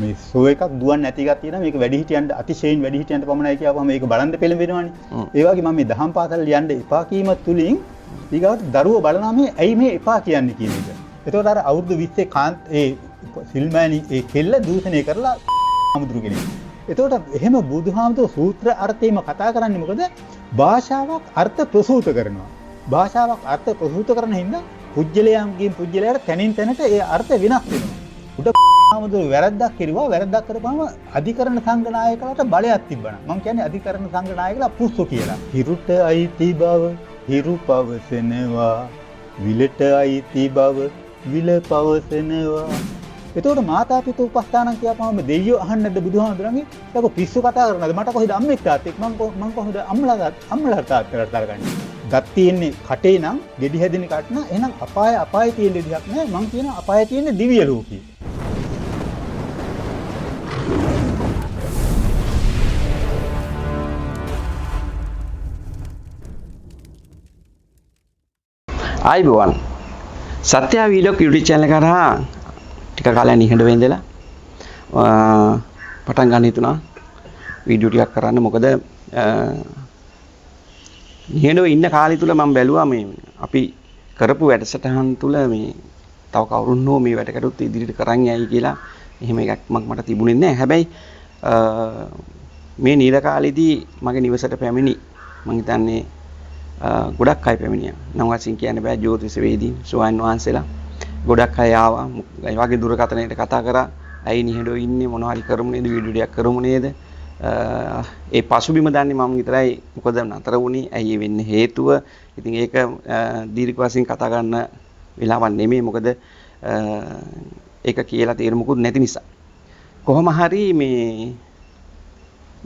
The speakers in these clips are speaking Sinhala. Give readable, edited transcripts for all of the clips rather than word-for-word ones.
මේ ෂෝ එකක් දුවන්නේ නැති එකක් තියෙනවා. මේක වැඩිහිටියන්ට අතිශයින් වැඩිහිටියන්ට පමණයි කියපුවම මේක බලන් පෙළඹෙනවනේ. ඒ වගේ මම මේ දහම් පාසල් ලියන්න එපා කීම තුලින් ඊගාවට දරුවෝ බලනවා මේ ඇයි මේ එපා කියන්නේ කියන එක. එතකොට අර අවුරුදු 20 කාන්ත් ඒ සිල්මෑණි ඒ කෙල්ල දූෂණය කරලා හමුදුරු කෙනෙක්. එතකොට එහෙම බුදුහාමුදුරුවෝ සූත්‍ර අර්ථයෙන්ම කතා කරන්නේ මොකද? භාෂාවක් අර්ථ ප්‍රසූත කරනවා. භාෂාවක් අර්ථ ප්‍රසූත කරන හින්දා පුජ්‍යලයන්ගෙන් පුජ්‍යලයට තැනින් තැනට ඒ අර්ථ වෙනස් වෙනවා. උඩ හාමුදුරුවෝ වැරද්දක් කෙරුවා. වැරද්දක් කරපුවාම අධිකරණ සංඝ නායකලාට බලයක් තිබ්බනා. මං කියන්නේ අධිකරණ සංඝ නායකලා පුස්සු කියලා. හිරුට අයිති බව හිරු පවසනවා. විලට අයිති බව විල පවසනවා. එතකොට මාතා පිතු උපස්ථානං කියපුවාම දෙයියෝ අහන්නේ නැද්ද බුදුහාමුදුරන්ගේ? ඒක පිස්සු කතා කරනවද? මට කොහෙද අම්මෙක් තාත්තෙක්? මං කොහොමද අම්මලා තාත්තලාට තරගන්නේ? දත් තියෙන්නේ කටේ නම් ගෙඩි හැදෙන කට නම් එහෙනම් අපාය අපාය තියෙන විදිහක් නෑ. මං කියනවා අපාය තියෙන්නේ දිව්‍ය ලෝකේ. ආයිබෝවන් සත්‍ය වීලොක් YouTube channel එක හරහා ටික කාලයක් නිහඬ වෙඳලා පටන් ගන්න හිතුණා වීඩියෝ ටිකක් කරන්න. මොකද නිහඬව ඉන්න කාලය තුල මම බැලුවා මේ අපි කරපු වැඩසටහන් තුල මේ තව කවුරුන් හෝ මේ වැඩ කටයුතු ඉදිරියට කරන් යයි කියලා එහෙම එකක් මට තිබුණේ නැහැ. හැබැයි මේ නිල කාලෙදී මගේ නිවසට පැමිණි මං හිතන්නේ ගොඩක් අය පැමිණියා. නම් වශයෙන් කියන්න බෑ, ජ්‍යොතිෂ වේදීන්, ස්වාමීන් වහන්සේලා ගොඩක් අය ආවා. ඒ වගේ දුරකථනයට කතා කරා. ඇයි නිහඬව ඉන්නේ, මොනවා හරි කරමු නේද, වීඩියෝ ටිකක් කරමු නේද? ඒ පසුබිම දන්නේ මම විතරයි. මොකද නතර වුණේ, ඇයි ඒ වෙන්න හේතුව. ඉතින් ඒක දීර්ඝ වශයෙන් කතා කරන්න වෙලාවක් නෙමෙයි. මොකද ඒක කියලා තේරුම මොකුත් නැති නිසා. කොහොම හරි මේ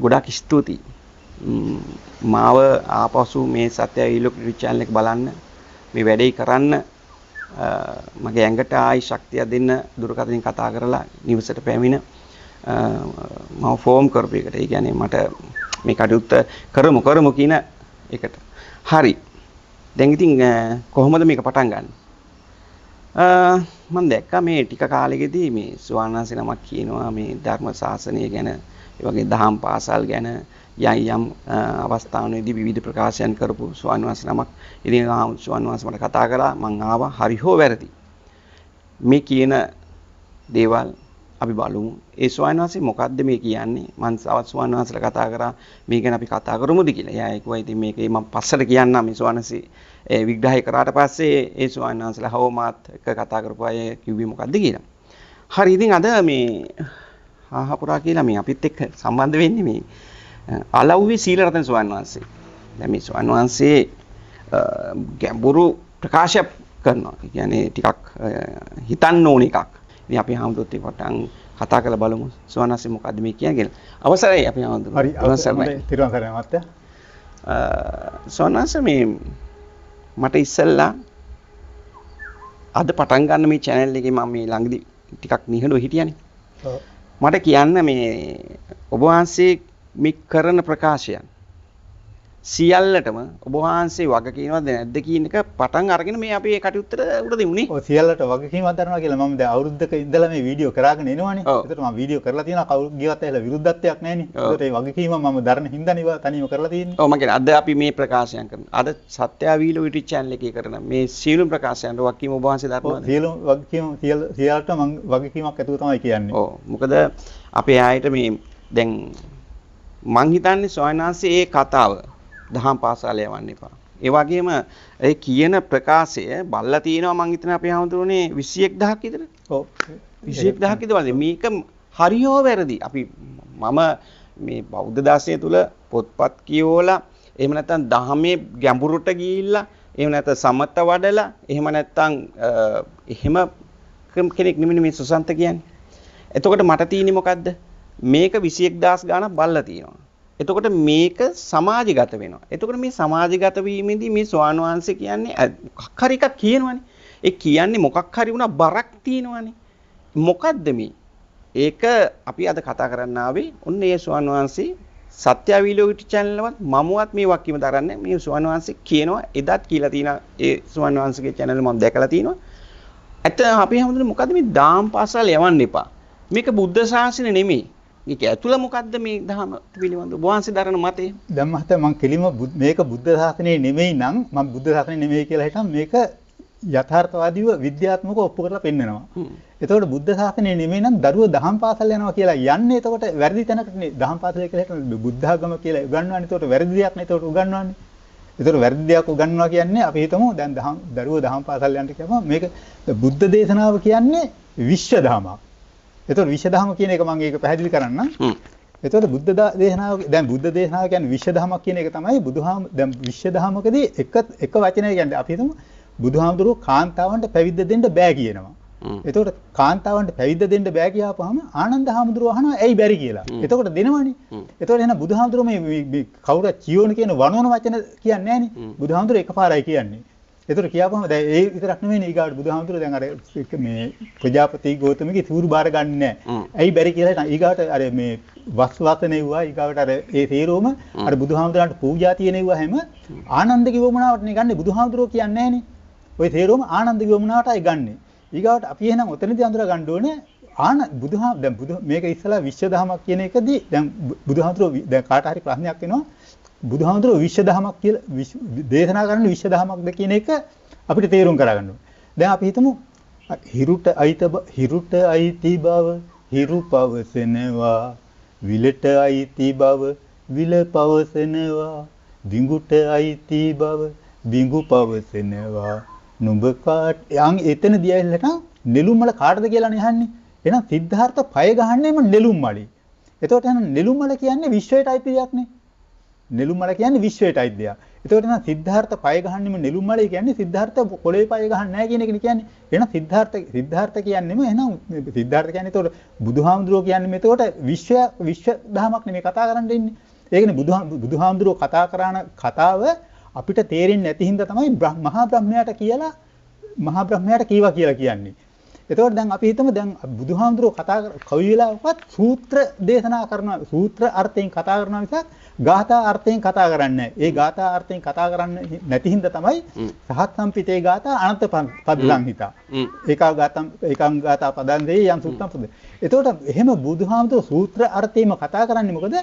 ගොඩක් ස්තුතියි. මාව ආපසු මේ සත්‍ය වීලොක් YouTube channel එක බලන්න, මේ වැඩේ කරන්න, මගේ ඇඟට ආයි ශක්තිය දෙන්න දුරකථනයෙන් කතා කරලා නිවසට පැමිණ මම ෆෝම් කරපු එකට. ඒ කියන්නේ මට මේ කටයුත්ත කරමු කරමු කියන එකට. හරි. දැන් ඉතින් කොහොමද මේක පටන් ගන්නෙ? මම දැක්කා මේ ටික කාලෙකදී මේ ස්වාමීන් වහන්සේ නමක් කියනවා මේ ධර්ම ශාසනය ගැන, ඒ වගේ දහම් පාසල් ගැන යම් යම් අවස්ථාවන්වලදී විවිධ ප්‍රකාශයන් කරපු ස්වාමීන් වහන්සේ නමක්. ඉතින් ස්වාමීන් වහන්සේ මට කතා කළා, මං ආවා. හරි හෝ වැරදි මේ කියන දේවල් අපි බලමු. ඒ ස්වාමීන් වහන්සේ මොකද්ද මේ කියන්නේ? මං තවත් ස්වාමීන් වහන්සේලා කතා කරා මේ ගැන අපි කතා කරමුද කියලා. එයා කිව්වා ඉතින් මේක මං පස්සට කියන්නම්. මේ ස්වාමීන් වහන්සේ ඒ විග්‍රහය කරාට පස්සේ ඒ ස්වාමීන් වහන්සේලා හව මාත් එක්ක කතා කරපු අය කිව්වේ මොකද්ද කියලා. හරි, ඉතින් අද මේ හාහපුරා කියලා මේ අපිත් එක්ක සම්බන්ධ වෙන්නේ මේ අලව්වේ සීලරතන ස්වාමීන් වහන්සේ. දැන් මේ ස්වාමීන් වහන්සේ ගැඹුරු ප්‍රකාශයක් කරනවා. ඒ කියන්නේ ටිකක් හිතන්න ඕන එකක්. ඉතින් අපි හාමුදුරුවෝ එක්ක පටන් කතා කරලා බලමු ස්වාමීන් වහන්සේ මොකද්ද මේ කියන්නේ කියලා. අවසරයි අපි හාමුදුරුවෝ. හරි, අවසරයි. තිරුවන් සරණයි මහත්තයා. ස්වාමීන් වහන්සේ මේ මට ඉස්සෙල්ලා අද පටන් ගන්න මේ channel එකේ මම මේ ළඟදී ටිකක් නිහඬව හිටියානේ. මට කියන්න මේ ඔබ වහන්සේ මේ කරන ප්‍රකාශයන් සියල්ලටම ඔබ වහන්සේ වග කියනවද නැද්ද කියන එක පටන් අරගෙන මේ අපි මේ කටයුත්තට උඩ දෙමුනේ. ඔව්, සියල්ලට වගකීමක් දරනවා කියලා මම දැන් අවුරුද්දක ඉඳලා මේ වීඩියෝ කරාගෙන එනවනේ. ඒතර මම වීඩියෝ කරලා තියෙනවා, කවුරු ගියවත් ඇහිලා විරුද්ධත්වයක් නැහැනේ. ඒතර ඒ වගකීම මම දරන හින්දානේ ඒවා තනියම කරලා තියෙන්නේ. ඔව්, මම කියන්නේ අද අපි මේ ප්‍රකාශයන් කරන අද සත්‍ය වීලෝ YouTube channel එකේ කරන මේ සියලුම ප්‍රකාශයන් වගකීම ඔබ වහන්සේ දරනවද? සියලුම වගකීම සියල්ලට මම වගකීමක් ඇතුව තමයි කියන්නේ. ඔව්, මොකද අපේ ආයෙට මේ දැන් මං හිතන්නේ ස්වාමීන් වහන්සේ ඒ කතාව දහම් පාසල යවන්න එපා. ඒ වගේම ඒ කියන ප්‍රකාශය බල්ලා තියෙනවා මං හිතන්නේ අපේ හැමතුරුනේ 21000ක් විතර. ඔව්. 21000ක් විතර බලන්න. මේක හරියෝ වැරදි. අපි මම මේ බෞද්ධ දාර්ශනික තුල පොත්පත් කියවලා, එහෙම නැත්නම් දහමේ ගැඹුරට ගිහිල්ලා, එහෙම නැත්නම් සමත වඩලා, එහෙම නැත්නම් එහෙම කෙනෙක් නෙමෙයි මේ සුසන්ත කියන්නේ. එතකොට මට තියෙන්නේ මොකද්ද? මේක 21000 ගාණක් බල්ලා තියෙනවා. එතකොට මේක සමාජගත වෙනවා. එතකොට මේ සමාජගත වීමේදී මේ ස්වාමීන් වහන්සේ කියන්නේ මොකක් හරි එකක් කියනවනේ. ඒ කියන්නේ මොකක් හරි වුණා බරක් තියෙනවනේ. මොකද්ද මේ? ඒක අපි අද කතා කරන්න ආවේ. ඔන්න ඒ ස්වාමීන් වහන්සේ සත්‍ය වීලෝ YouTube channel එකවත් මමවත් මේ වක්කීම දරන්නේ. මේ ස්වාමීන් වහන්සේ කියනවා එදත් කියලා තියෙන ඒ ස්වාමීන් වහන්සේගේ channel මම දැකලා තියෙනවා. ඇත්ත අපි හැමෝටම මොකද්ද මේ දාම් පාසල් යවන්න එපා. මේක බුද්ධ ශාසනය නෙමෙයි. මේක ඇතුළ මොකද්ද මේ දහම පිළිබඳව ඔබ වහන්සේ දරන මතය? දැන් මහත්තයා මං කෙලිම මේක බුද්ධ ශාසනය නෙමෙයි නම් මං බුද්ධ ශාසනය නෙමෙයි කියලා හිතන් මේක යථාර්ථවාදීව විද්‍යාත්මකව ඔප්පු කරලා පෙන්නනවා. එතකොට බුද්ධ ශාසනය නෙමෙයි නම් දරුවෝ දහම් පාසල් යනවා කියලා යන්නේ එතකොට වැරදි තැනකට නේ. දහම් පාසල කියලා හිතන බුද්ධාගම කියලා උගන්වන්නේ එතකොට වැරදි දෙයක් නේ එතකොට උගන්වන්නේ. එතකොට වැරදි දෙයක් උගන්වනවා කියන්නේ අපි හිතමු දැන් දහම් දරුවෝ දහම් පාසල් යන්න කියම මේක බුද්ධ දේශනාව කියන්නේ විශ්ව දහමක්. එතකොට විශ්ව දහම කියන එක මම ඒක පැහැදිලි කරන්නම්. එතකොට බුද්ධ දේශනාව දැන් බුද්ධ දේශනාව කියන්නේ විශ්ව දහමක් කියන එක තමයි බුදුහාම දැන් විශ්ව දහමකදී එක එක වචනය කියන්නේ අපි හිතමු බුදුහාමුදුරුවෝ කාන්තාවන්ට පැවිද්ද දෙන්න බෑ කියනවා. එතකොට කාන්තාවන්ට පැවිද්ද දෙන්න බෑ කියපුවාම ආනන්ද හාමුදුරුවෝ අහනවා ඇයි බැරි කියලා. එතකොට දෙනවනේ. එතකොට එහෙනම් බුදුහාමුදුරුවෝ මේ කවුරුත් කියවන කියන වනවන වචන කියන්නේ නෑනේ. බුදුහාමුදුරුවෝ එකපාරයි කියන්නේ. එතකොට කියපුවාම දැන් ඒ විතරක් නෙමෙයිනේ ඊගාට බුදුහාමුදුරුවෝ දැන් අර මේ ප්‍රජාපති ගෞතමගේ සිවුරු බාර ගන්න නෑ. ඇයි බැරි කියලා හිටන් ඊගාට අර මේ වස් වසනෙව්වා ඊගාට අර ඒ තේරුම අර බුදුහාමුදුරන්ට පූජා තියෙනෙව්වා හැම ආනන්දගේ වමනාවට නේ ගන්නෙ. බුදුහාමුදුරුවෝ කියන්නේ නෑනේ. ඔය තේරුම ආනන්දගේ වමනාවටයි ගන්නෙ. ඊගාවට අපි එහෙනම් ඔතනදී අඳුර ගන්න ඕනේ ආන බුදුහා දැන් බුදු මේක ඉස්සලා විශ්ව දහමක් කියන එකදී දැන් බුදුහාමුදුරුවෝ දැන් කාට හරි ප්‍රශ්නයක් එනවා බුදුහාමුදුරුවෝ විශ්ව දහමක් කියලා දේශනා කරන්නේ විශ්ව දහමක්ද කියන එක අපිට තේරුම් කරගන්න ඕනේ. දැන් අපි හිතමු හිරුට අයිත හිරුට අයිති බව හිරු පවසනවා, විලට අයිති බව විල පවසනවා, බිඟුට අයිති බව බිඟු පවසනවා. නුඹ කාට යන් එතන දියැලට නෙළුම් මල කාටද කියලා නේ අහන්නේ. එහෙනම් සිද්ධාර්ථ පය ගහන්නේම නෙළුම් මලේ. එතකොට එහෙනම් නෙළුම් මල කියන්නේ විශ්වයට අයිති දෙයක් නේ. නෙළුම් මල කියන්නේ විශ්වයට අයිති දෙයක්. එතකොට එහෙනම් සිද්ධාර්ථ පය ගහන්නෙම නෙළුම් මලේ කියන්නේ සිද්ධාර්ථ පොළවේ පය ගහන්නේ නැහැ කියන එකනේ කියන්නේ. එහෙනම් සිද්ධාර්ථ කියන්නේම එහෙනම් සිද්ධාර්ථ කියන්නේ එතකොට බුදුහාමුදුරුවෝ කියන්නේ මෙතකොට විශ්ව විශ්ව දහමක් නෙමෙයි කතා කරන්න ඉන්නේ. ඒ කියන්නේ බුදුහාමුදුරුවෝ කතා කරන කතාව අපිට තේරෙන්නේ නැති හින්දා තමයි මහා බ්‍රහ්මයාට කියලා මහා බ්‍රහ්මයාට කීවා කියලා කියන්නේ. එතකොට දැන් අපි හිතමු දැන් බුදුහාමුදුරුවෝ කතා කවි වෙලාවකවත් සූත්‍ර දේශනා කරන සූත්‍ර අර්ථයෙන් කතා කරනවා මිසක් ගාථා අර්ථයෙන් කතා කරන්නේ නැහැ. ඒ ගාථා අර්ථයෙන් කතා කරන්නේ නැති හින්දා තමයි සහත් සම්පිතේ ගාථා අනන්ත පද සංහිතා. ඒකා ගාතම් ඒකං ගාථා පදං දෙයි යම් සූත්‍රම් පද. එතකොට එහෙම බුදුහාමුදුරුවෝ සූත්‍ර අර්ථයෙන්ම කතා කරන්නේ මොකද?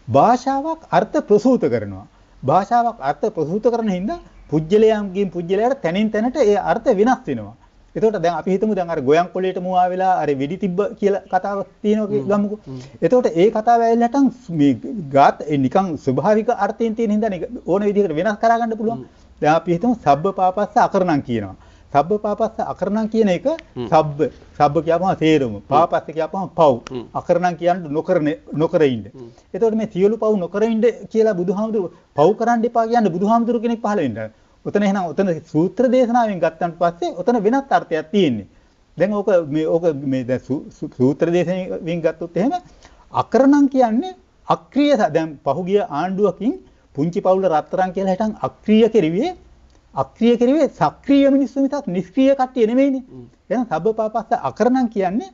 භාෂාවක් අර්ථ ප්‍රසූත කරනවා. භාෂාවක් අර්ථ ප්‍රසූත කරන හින්දා පුජ්‍යලයන්ගෙන් පුජ්‍යලයට තැනින් තැනට ඒ අර්ථ වෙනස් වෙනවා. එතකොට දැන් අපි හිතමු දැන් අර ගොයන් කොළේට මුවා වෙලා අර වෙඩි තිබ්බ කියලා කතාවක් තියෙනවා ගමුකෝ. එතකොට ඒ කතාව ඇවිල්ලා නැටන් මේ ගාත ඒ නිකන් ස්වභාවික අර්ථයෙන් තියෙන හින්දා ඕන විදිහකට වෙනස් කරගන්න පුළුවන්. දැන් අපි හිතමු සබ්බ පාපස්ස අකරණං කියනවා. සබ්බ පාපස්ස අකරණං කියන එක සබ්බ සබ්බ කියපුවම තේරුම, පාපස්ස කියපුවම පව්, අකරණං කියන්නේ නොකර ඉන්න. එතකොට මේ සියලු පව් නොකර ඉන්න කියලා බුදුහාමුදුරුවෝ පව් කරන්න එපා කියන්නේ බුදුහාමුදුරුවෝ කෙනෙක් පහළ වෙන්න. ඔතන එහෙනම් ඔතන සූත්‍ර දේශනාවෙන් ගත්තන් පස්සේ ඔතන වෙනත් අර්ථයක් තියෙන්නේ. දැන් ඕක මේ ඕක මේ දැන් සූත්‍ර දේශනාවෙන් ගත්තොත් එහෙම අකරණං කියන්නේ අක්‍රීය. දැන් පහුගිය ආණ්ඩුවකින් පුංචි පවුල රත්තරන් කියලා හිටන් අක්‍රීය කෙරුවේ අක්‍රීය කෙරුවේ සක්‍රීය මිනිස්සු මිසක් නිෂ්ක්‍රීය කට්ටිය නෙමෙයිනේ. එහෙනම් සබ්බ පාපස්ස අකරණං කියන්නේ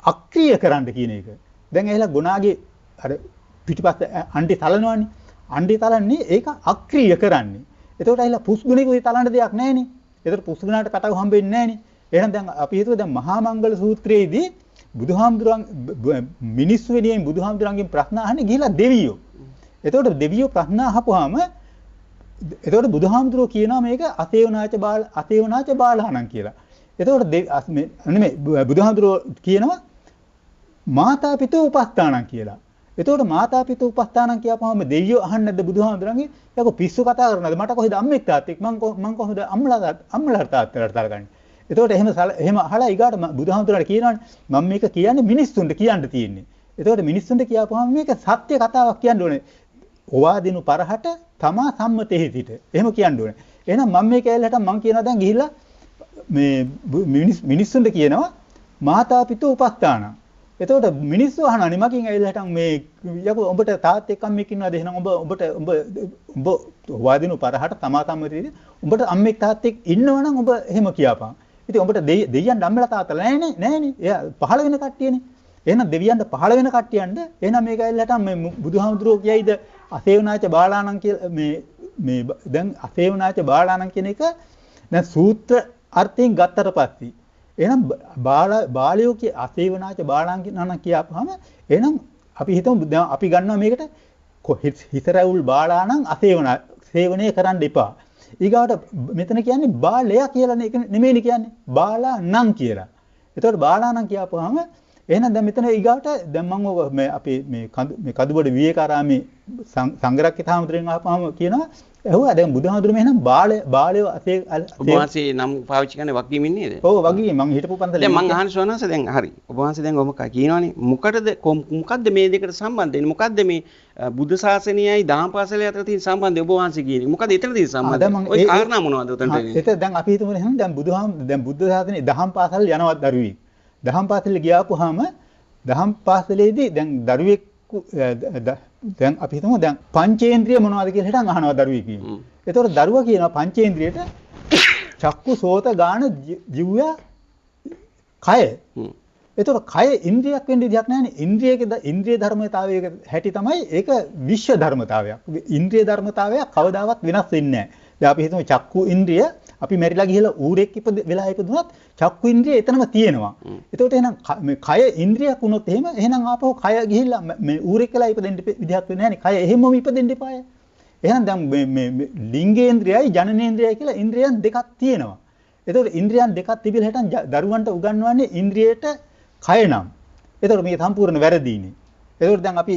අක්‍රීය කරන්න කියන එක. දැන් ඇහිලා ගුණාගේ අර පිටිපස්ස අණ්ඩි තලනවනේ. අණ්ඩි තලන්නේ ඒක අක්‍රීය කරන්නේ. එතකොට ඇහිලා පුස්ගුණේක තලන්න දෙයක් නැහැනේ. එතකොට පුස්ගුණාට පැටව හම්බෙන්නේ නැහැනේ. එහෙනම් දැන් අපි හිතුව දැන් මහා මංගල සූත්‍රයේදී බුදුහාමුදුරන් මිනිස්සු වෙනුවෙන් බුදුහාමුදුරන්ගෙන් ප්‍රශ්න අහන්නේ ගිහිලා දෙවියෝ. එතකොට දෙවියෝ ප්‍රශ්න අහපුවාම එතකොට බුදුහාමුදුරුවෝ කියනවා මේක අසේවනාච බාල අසේවනාච බාලහණං කියලා. එතකොට නෙමෙයි බුදුහාමුදුරුවෝ කියනවා මාතා පිතෝ උපස්ථානං කියලා. එතකොට මාතා පිතෝ උපස්ථානං කියපුවාම දෙවියෝ අහන්නේ නැද්ද බුදුහාමුදුරන්ගේ? යකෝ පිස්සු කතා කරනවද? මට කොහෙද අම්මෙක් තාත්තෙක්? මං කොහොමද අම්මලා තාත්තලාට තරගන්නේ? එතකොට එහෙම එහෙම අහලා ඊගාට බුදුහාමුදුරන්ට කියනවනේ මම මේක කියන්නේ මිනිස්සුන්ට කියන්න තියෙන්නේ. එතකොට මිනිස්සුන්ට කියපුවාම මේක සත්‍ය කතාවක් කියන්න ඕනේ. ඔවා දිනු පරහට තමා සම්මතෙහි සිට. එහෙම කියන්න ඕනේ. එහෙනම් මම මේක ඇවිල්ලා මං කියනවා දැන් ගිහිල්ලා මේ මිනිස්සුන්ට කියනවා මාතා පිතෝ උපස්ථාන. එතකොට මිනිස්සු අහනවානේ මකින් ඇවිල්ලා හිටන් මේ යකෝ උඹට තාත්තෙක් අම්මෙක් ඉන්නවද? එහෙනම් උඹ උඹට උඹ උඹ ඔවා දිනු පරහට තමා සම්මතෙහි සිට උඹට අම්මෙක් තාත්තෙක් ඉන්නවනම් උඹ එහෙම කියපන්. ඉතින් උඹට දෙයියන් අම්මලා තාත්තලා නෑනේ නෑනේ. එයා පහළ වෙන කට්ටියනේ. එහෙනම් දෙවියන්ට පහළ වෙන කට්ටියන්ට එහෙනම් මේක ඇවිල්ලා හිටන් මේ බුදුහාමුදුරුවෝ කියයිද අසේවනාච බාලාණන් කියලා මේ මේ දැන් අසේවනාච බාලාණන් කියන එක දැන් සූත්‍ර අර්ථයෙන් ගත්තට පස්සේ එහෙනම් බාලයෝ කිය අසේවනාච බාලාං නන කියපුවාම එහෙනම් අපි හිතමු දැන් අපි ගන්නවා මේකට හිත රැවුල් බාලා නම් අසේවනා සේවනය කරන්න එපා. ඊගාවට මෙතන කියන්නේ බාලයා කියලා නෙමෙයිනේ කියන්නේ බාලා නම් කියලා. එතකොට බාලා නම් කියපුවාම එහෙනම් දැන් මෙතන ඊගාවට දැන් මම ඔක මේ අපේ මේ කදුබඩ විවේකාරාමේ සංඝරක්කිත හාමුදුරෙන් අහපුවාම කියනවා ඇහුවා දැන් බුදුහාමුදුරුවෝ එහෙනම් බාලයෝ අසේ ඔබ වහන්සේ නම් පාවිච්චි කරන්නේ වගකීමින් නේද? ඔව් වගකීම මං හිටපු පන්සලේ. දැන් මං අහන්නේ ස්වාමීන් වහන්සේ දැන් හරි. ඔබ වහන්සේ දැන් ඔබ කියනවනේ මොකටද මොකද්ද මේ දෙකට සම්බන්ධ වෙන්නේ? මොකද්ද මේ බුද්ධ ශාසනයයි දහම් පාසලයි අතර තියෙන සම්බන්ධය ඔබ වහන්සේ කියන්නේ? මොකද්ද එතන තියෙන සම්බන්ධය? ඔය කාරණා මොනවද උතන්ට එන්නේ? එතන දැන් අපි හිතමු එහෙනම් දැන් බුදුහාම දැන් බුද්ධ ශාසනයේ දහම් පාසල් යනවත් දරුවෙක්. දහම් පාසලේ ගියාපුවාම දහම් පාසලේදී දැන් දරුවෙක් දැන් අපි හිතමු දැන් පංචේන්ද්‍රිය මොනවද කියලා හිටන් අහනවා දරුවෙක් කියනවා. එතකොට දරුවා කියනවා පංචේන්ද්‍රියට චක්කු සෝත ගාන ජීවය කය. එතකොට කය ඉන්ද්‍රියක් වෙන්න විදියක් නැහැනේ. ඉන්ද්‍රිය ධර්මතාවයක හැටි තමයි ඒක විශ්ව ධර්මතාවයක්. ඉන්ද්‍රිය ධර්මතාවයක් කවදාවත් වෙනස් වෙන්නේ නැහැ. දැන් අපි හිතමු චක්කු ඉන්ද්‍රිය අපි මැරිලා ගිහලා ඌරෙක් වෙලා ඉපදුනත් චක්කු ඉන්ද්‍රිය එතනම තියෙනවා. එතකොට එහෙනම් මේ කය ඉන්ද්‍රියක් වුණොත් එහෙම එහෙනම් ආපහු කය ගිහිල්ලා මේ ඌරෙක් වෙලා ඉපදෙන්න විදිහක් වෙන්නේ නැහැනේ. කය එහෙමම ඉපදෙන්න එපාය. එහෙනම් දැන් මේ මේ ලිංගේන්ද්‍රියයි ජනනේන්ද්‍රියයි කියලා ඉන්ද්‍රියන් දෙකක් තියෙනවා. එතකොට ඉන්ද්‍රියන් දෙකක් තිබිලා හිටන් දරුවන්ට උගන්වන්නේ ඉන්ද්‍රියට කය නම්. එතකොට මේක සම්පූර්ණ වැරදීනේ. එතකොට දැන් අපි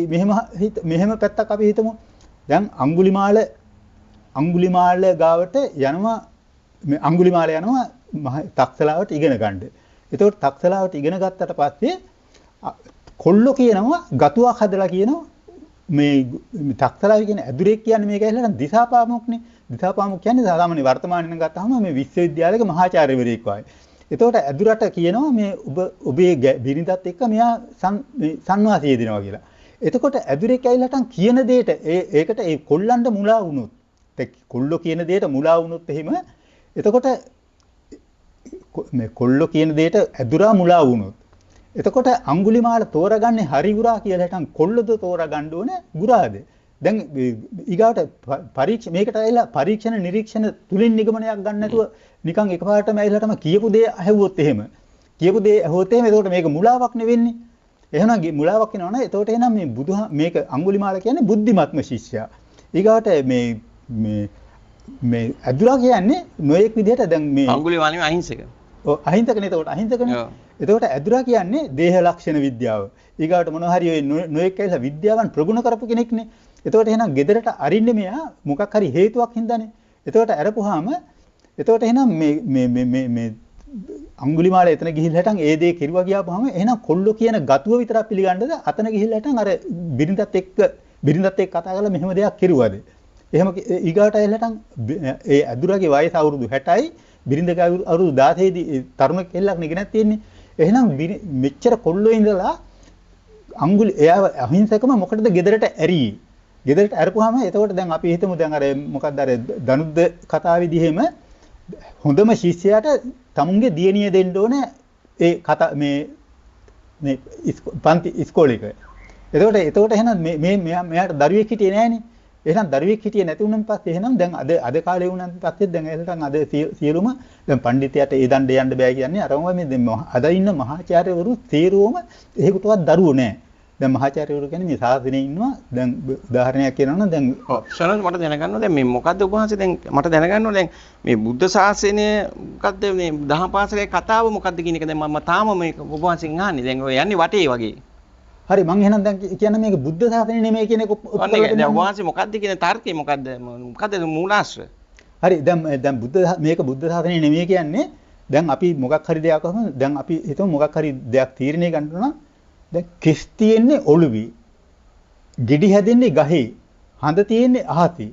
මෙහෙම පැත්තක් අපි හිතමු. දැන් අඟුලිමාල ගාවට යනවා මේ අඟුලිමාල යනවා තක්සලාවට ඉගෙන ගන්න. එතකොට තක්සලාවට ඉගෙන ගත්තට පස්සේ කොල්ලෝ කියනවා ගතුවක් හදලා කියනවා මේ තක්සලාවේ කියන ඇදුරෙක් කියන්නේ මේක ඇහිලා නම් දිසාපාමොක්නේ. දිසාපාමොක් කියන්නේ සාමාන්‍ය වර්තමානයේ නම් ගත්තාම මේ විශ්වවිද්‍යාලයක මහාචාර්යවරයෙක් වගේ. එතකොට ඇදුරට කියනවා මේ ඔබේ බිරිඳත් එක්ක මෙයා සංවාසය දෙනවා කියලා. එතකොට ඇදුරෙක් ඇවිල්ලා හිටන් කියන දෙයට ඒකට ඒ කොල්ලන්ට මුලා වුණොත් කොල්ලෝ කියන දෙයට මුලා වුණොත් එහෙම එතකොට මේ කොල්ලෝ කියන දෙයට ඇදුරා මුලා වුණොත් එතකොට අඟුලිමාල තෝරගන්නේ හරි ගුරා කියලා හිටන් කොල්ලොද තෝරගන්න ඕනේ ගුරාද? දැන් ඊගාවට පරීක්ෂ මේකට ඇවිල්ලා පරීක්ෂණ නිරීක්ෂණ තුලින් නිගමනයක් ගන්න නැතුව නිකන් එකපාරටම ඇවිල්ලා තමයි කියපු දේ ඇහුවොත් එහෙම කියපු දේ ඇහුවොත් එහෙම එතකොට මේක මුලාවක් නෙවෙන්නේ. එහෙනම් මුලාවක් වෙනවනේ. එතකොට එහෙනම් මේ බුදුහා මේක අඟුලිමාල කියන්නේ බුද්ධිමත්ම ශිෂ්‍යයා. ඊගාවට මේ මේ මේ ඇදුරා කියන්නේ නොයෙක් විදිහට දැන් මේ අඟුලිමාල නෙමෙයි අහිංසක. ඔව් අහිංසකනේ. එතකොට අහිංසකනේ. එතකොට ඇදුරා කියන්නේ දේහ ලක්ෂණ විද්‍යාව. ඊගාවට මොනවා හරි ඔය නොයෙක් ඇවිල්ලා විද්‍යාවන් ප්‍රගුණ කරපු කෙනෙක්නේ. එතකොට එහෙනම් ගෙදරට අරින්නේ මෙයා මොකක් හරි හේතුවක් හින්දානේ. එතකොට අරපුවාම එතකොට එහෙනම් මේ මේ මේ මේ මේ අඟුලිමාල එතන ගිහිල්ලා හිටන් ඒ දේ කෙරුවා ගියාපුවාම එහෙනම් කොල්ලෝ කියන ගතුව විතරක් පිළිගන්නද අතන ගිහිල්ලා හිටන් අර බිරිඳත් එක්ක කතා කරලා මෙහෙම දෙයක් කෙරුවද? එහෙම ඊගාට ඇවිල්ලා හිටන් ඒ ඇදුරගේ වයස අවුරුදු 60යි බිරිඳගේ අවුරුදු 16 දී තරුණ කෙල්ලක් නේ ගෙනත් තියෙන්නේ. එහෙනම් මෙච්චර කොල්ලෝ ඉඳලා අඟුලි එයාව අහිංසකම මොකටද ගෙදරට ඇරියේ? ගෙදරට අරපුවාම එතකොට දැන් අපි හිතමු දැන් අර මොකක්ද අර දනුද්ද කතාවේදී එහෙම හොඳම ශිෂ්‍යයාට තමුන්ගේ දියණිය දෙන්න ඕනේ ඒ කතා මේ මේ පන්ති ඉස්කෝලේක. එතකොට එහෙනම් මේ මේ මෙයාට දරුවෙක් හිටියේ නෑනේ. එහෙනම් දරුවෙක් හිටියේ නැති වුණාන් පස්සේ එහෙනම් දැන් අද කාලේ වුණාන් පස්සේ දැන් එහෙනම් අද සියලුම දැන් පඬිතයාට ඒ දණ්ඩ යන්න බෑ කියන්නේ අරම මේ අද ඉන්න මහාචාර්යවරු තේරුවම එහෙකටවත් දරුවෝ නෑ. දැන් මහාචාර්යවරු කියන්නේ මේ සාසනයේ ඉන්නවා. දැන් උදාහරණයක් කියනවා නම් දැන් ඔව් සරල මට දැනගන්න ඕන දැන් මේ මොකද්ද ඔබ වහන්සේ දැන් මට දැනගන්න ඕන දැන් මේ බුද්ධ ශාසනය මොකද්ද මේ දහම් පාසලේ කතාව මොකද්ද කියන එක දැන් මම තාම මේ ඔබ වහන්සේගෙන් අහන්නේ. දැන් ඔය යන්නේ වටේ වගේ. හරි මං එහෙනම් දැන් කියන්නේ මේක බුද්ධ ශාසනය නෙමෙයි කියන එක ඔප්පු කරලා දෙන්න. දැන් ඔබ වහන්සේ මොකද්ද කියන තර්කය මොකද්ද? මොකද්ද මූලාශ්‍ර? හරි දැන් දැන් බුද්ධ මේක බුද්ධ ශාසනය නෙමෙයි කියන්නේ දැන් අපි මොකක් හරි දෙයක් අහමු දැන් අපි හිතමු මොකක් හරි දෙයක් තීරණය ගන්න නම් දැන් කෙස් තියෙන්නේ ඔළුවේ, ගෙඩි හැදෙන්නේ ගහේ, හඳ තියෙන්නේ අහසේ,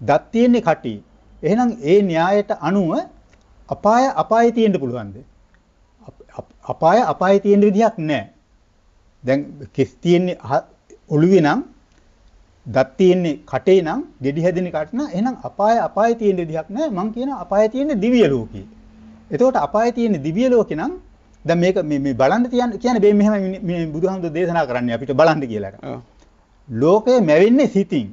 දත් තියෙන්නේ කටේ. එහෙනම් ඒ න්‍යායට අනුව අපාය අපායේ තියෙන්න පුළුවන්ද? අපාය අපායේ තියෙන්න විදිහක් නැහැ. දැන් කෙස් තියෙන්නේ ඔළුවේ නම්, දත් තියෙන්නේ කටේ නම්, ගෙඩි හැදෙන්නේ කටේ නම්, එහෙනම් අපාය අපායේ තියෙන්න විදිහක් නැහැ. මං කියනවා අපායේ තියෙන්නේ දිව්‍ය ලෝකේ. එතකොට අපායේ තියෙන්නේ දිව්‍ය ලෝකේ නම් දැන් මේක මේ මේ බලන්න කියන්නේ මේ මෙහෙම මේ බුදුහාමුදුරු දේශනා කරන්නේ අපිට බලන්න කියලා. ලෝකය මැවෙන්නේ සිතින්.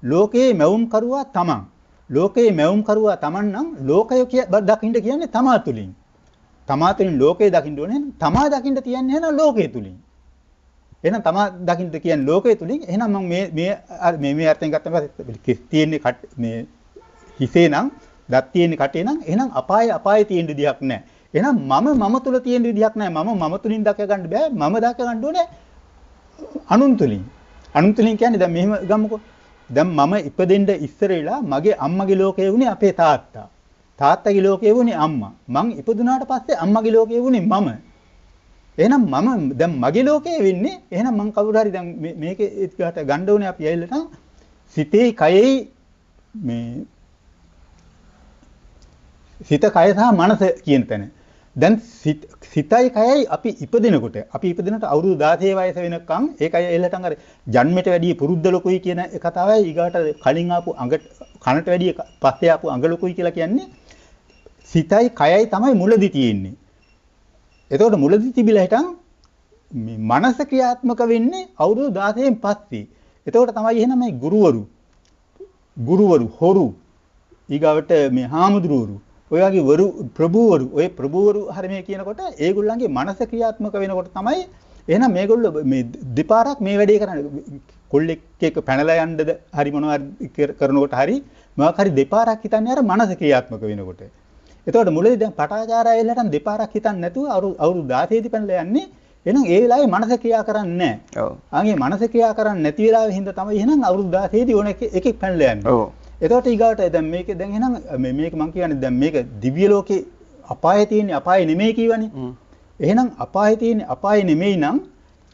ලෝකයේ මැවුම් කරුවා තමන්. ලෝකයේ මැවුම් කරුවා තමන් නම් ලෝකය දකින්න කියන්නේ තමා තුලින්. තමා තුළින් ලෝකය දකින්න ඕනේ. තමා දකින්න තියන්නේ එහෙනම් ලෝකය තුලින්. එහෙනම් තමා දකින්න කියන්නේ ලෝකය තුලින්. එහෙනම් මම මේ මේ මේ මේ අර්ථයෙන් ගත්තම පස්සේ තියෙන්නේ මේ හිසේ නම් දත් තියෙන්නේ කටේ නම් එහෙනම් අපාය අපායේ තියෙන විදිහක් නැහැ. එහෙනම් මම මම තුල තියෙන විදිහක් නැහැ. මම මම තුලින් දක ගන්න බෑ. මම දක ගන්න ඕනේ අනුන් තුලින්. අනුන් තුලින් කියන්නේ දැන් මෙහෙම ගමුකෝ. දැන් මම ඉපදෙන්න ඉස්සර වෙලා මගේ අම්මගේ ලෝකයේ වුණේ අපේ තාත්තා. තාත්තගේ ලෝකයේ වුණේ අම්මා. මං ඉපදුනාට පස්සේ අම්මගේ ලෝකයේ වුණේ මම. එහෙනම් මම දැන් මගේ ලෝකයේ වෙන්නේ එහෙනම් මං කවුරු හරි දැන් මේකේ ඒකට ගන්න ඕනේ අපි ඇවිල්ලා සිතේ කයෙහි මේ සිත කය සහ මනස කියන තැන. දැන් සිතයි කයයි අපි ඉපදෙනකොට අවුරුදු 16 වයස වෙනකන් ඒකයි එල්ලටන් අර ජන්මෙට වැඩිය පුරුද්ද ලොකුයි කියන කතාවයි ඊගාට කලින් ආපු අඟ කනට වැඩිය පස්සේ ආපු අඟ ලොකුයි කියලා කියන්නේ සිතයි කයයි තමයි මුලදි තියෙන්නේ. එතකොට මුලදි තිබිලා හිටන් මේ මනස ක්‍රියාත්මක වෙන්නේ අවුරුදු 16න් පස්සේ. එතකොට තමයි එහෙනම් මේ ගුරුවරු හොරු ඊගාවට මේ හාමුදුරුවරු ඔය වගේ වරු ප්‍රභූවරු ඔය ප්‍රභූවරු හරි මේ කියනකොට ඒගොල්ලන්ගේ මනස ක්‍රියාත්මක වෙනකොට තමයි එහෙනම් මේගොල්ලෝ මේ දෙපාරක් මේ වැඩේ කරන්නේ. කොල්ලෙක් එක්ක පැනලා යන්නද හරි මොනවා හරි කරනකොට හරි මොකක් හරි දෙපාරක් හිතන්නේ අර මනස ක්‍රියාත්මක වෙනකොට. එතකොට මුලදී දැන් පටාචාරය ඇවිල්ලා නම් දෙපාරක් හිතන්නේ නැතුව අවුරුදු 16 දී පැනලා යන්නේ. එහෙනම් ඒ වෙලාවේ මනස ක්‍රියා කරන්නේ නැහැ. ඔව්. ආන් මේ මනස ක්‍රියා කරන්නේ නැති වෙලාවෙ හින්දා තමයි එහෙනම් අවුරුදු 16 දී ඕන එකෙක් පැනලා යන්නේ. ඔව්. එතකොට ඊගාට දැන් මේක දැන් එහෙනම් මේක මං කියන්නේ දැන් මේක දිව්‍ය ලෝකේ අපායේ තියෙන අපායේ නෙමෙයි කියවනේ. එහෙනම් අපායේ තියෙන අපායේ නෙමෙයි නම්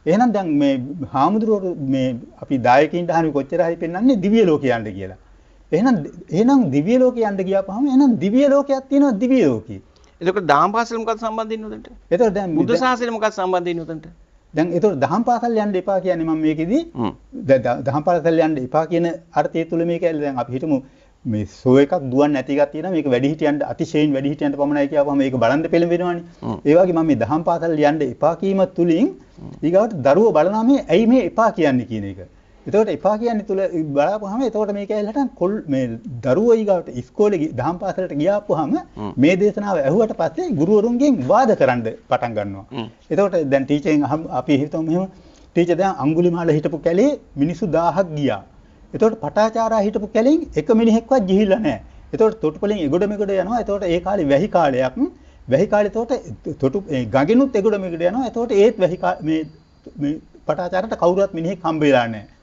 එහෙනම් දැන් මේ හාමුදුරුවෝ මේ අපි දායකින්ට අහන්නේ කොච්චර හරි පෙන්වන්නේ දිව්‍ය ලෝකේ යන්න කියලා. එහෙනම් දිව්‍ය ලෝකේ යන්න ගියාපහම එහෙනම් දිව්‍ය ලෝකයක් තියෙනවා දිව්‍ය ලෝකේ. එතකොට දහම් පාසල මොකක්ද සම්බන්ධ වෙන්නේ උතන්ට? එතකොට දැන් බුද්ධ ශාසනය මොකක්ද සම්බන්ධ වෙන්නේ උතන්ට? දැන් එතකොට දහම් පාසල් යන්න එපා කියන්නේ මම මේකෙදි දැන් දහම් පාසල් යන්න එපා කියන අර්ථය තුල මේක ඇවිල්ලා දැන් අපි හිතමු මේ සෝ එකක් දුවන් නැති එකක් තියෙනවා මේක වැඩිහිටියන්ට අතිශයින් වැඩිහිටියන්ට පමණයි කියවපුවම මේක බලන්න පෙළඹෙනවනේ. ඒ වගේ මම මේ දහම් පාසල් යන්න එපා කීම තුලින් ඊගාවට දරුවෝ බලනවා මේ ඇයි මේ එපා කියන්නේ කියන එක. එතකොට එපා කියන්නේ තුල බලාපුවාම එතකොට මේක ඇවිල්ලා කොල් මේ දරුවෝ ඊගාවට ඉස්කෝලේ දහම් පාසලට ගියාපුවාම මේ දේශනාව ඇහුවට පස්සේ ගුරුවරුන්ගෙන් වාද කරන්න පටන් ගන්නවා. එතකොට දැන් ටීචරෙන් අපි හිතමු මෙහෙම ටීචර් දැන් අඟුලිමාල හිටපු කැලේ මිනිස්සු 1000ක් ගියා. එතකොට පටාචාරා හිටපු කැලෙන් එක මිනිහෙක්වත් ගිහිල්ලා නැහැ. එතකොට තොටුපළෙන් එගොඩ මෙගොඩ යනවා. එතකොට ඒ කාලේ වැහි කාලයක්. වැහි කාලේ එතකොට තොටු ගඟෙනුත් එගොඩ මෙගොඩ යනවා. එතකොට ඒත් වැහි මේ මේ පටාචාරට කවුරුවත් මිනිහෙක් හම්බ වෙලා නැහැ.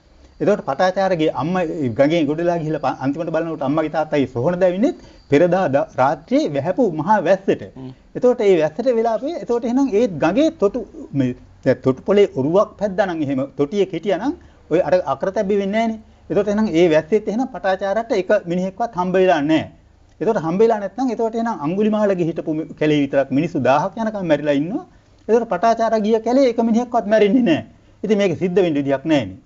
එතකොට පටාචාරගේ අම්මා ගඟෙන් එගොඩලා ගිහිල්ලා අන්තිමට බලනකොට අම්මගේ තාත්තගේ සොහොන දැවින්නෙත් පෙරදා රාත්‍රියේ වැහැපු මහා වැස්සට. එතකොට ඒ වැස්සට වෙලා අපේ එතකොට එහෙනම් ඒත් ගඟේ තොටු මේ දැන් තොටුපළේ ඔරුවක් පැද්දා නම් එහෙම තොටියෙක් හිටියා නම් ඔය අර අකරතැබ්බි වෙන්නේ නැහනේ. එතකොට එහෙනම් ඒ වැස්සෙත් එහෙනම් පටාචාරට එක මිනිහෙක්වත් හම්බ වෙලා නැහැ. එතකොට හම්බ වෙලා නැත්නම් එතකොට එහෙනම් අඟුලිමාලගේ හිටපු කැලේ විතරක් මිනිස්සු 1000ක් යනකම් මැරිලා ඉන්නවා. එතකොට පටාචාර ගිය කැලේ එක මිනිහෙක්වත් මැරෙන්නේ නැහැ. ඉතින් මේක සිද්ධ වෙන්න විදිහක් නැහැ නේ.